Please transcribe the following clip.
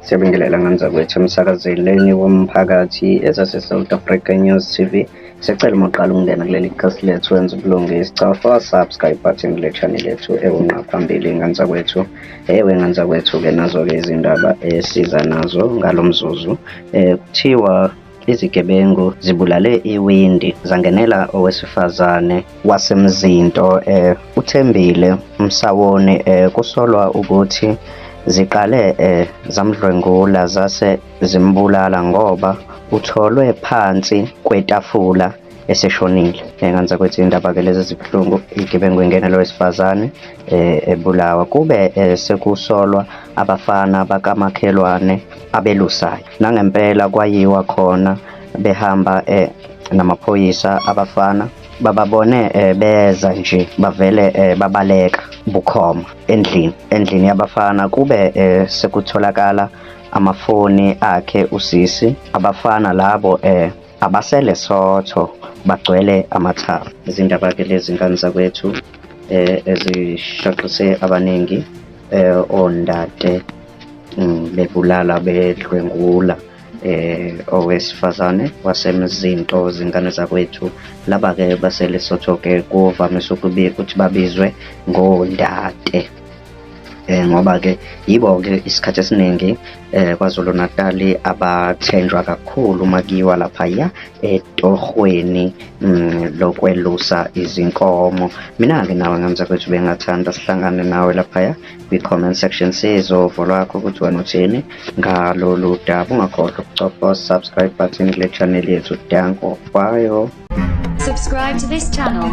Siyabingelela ngane zakwethu emsakazeleni womphakathi ezase-South Africa News TV. Siyacela uma uqala ukungena kuleli khasi lethu wenza ubulungisa cofa subscribe button kule channel yethu ewunqa phambili ngane zakwethu. Ewe ngane zakwethu-ke nazo-ke izindaba esiza nazo ngalo mzuzu. Kuthiwa izigebengu zibulale iwindi zangenela owesifazane waseMzinto uThembile Msawoni kusolwa ukuthi ziqale zamdlwengula zase zimbulala ngoba utholwe phansi kwetafula eseshonile. Ngane zakwethu iy'ndaba-ke lezi ezibuhlungu, igebengu ingena lo wesifazane ebulawa. Kube sekusolwa abafana bakamakhelwane abelusayo. Nangempela kwayiwa khona behamba namaphoyisa abafana bababone beza nje bavele babaleka bukhoma endlini endlini yabafana kube sekutholakala amafoni akhe usisi abafana labo AbaseLesotho bagcwele amathafa. Izindaba-ke lezi ngane zakwethu ezishaqise abaningi ondate bebulala bedlwengula owesifazane waseMzinto zingane zakwethu. Laba-ke baseLesotho-ke kuvamise ukuthi babizwe ngondate. Ngoba-ke yibo-ke isikhathi esiningi KwaZulu Natal abathenjwa kakhulu uma kuyiwa laphaya etohweni lokwelusa izinkomo. Mina-ke nawe ngane zakwethu bengingathanda sihlangane nawe laphaya kwi-comment section sizwe uvo lwakho ukuthi wena uthini ngalolu daba. Ungakhohlwa ukucofa subscribe button kule channel yethu. Danko, bye. Subscribe to this channel.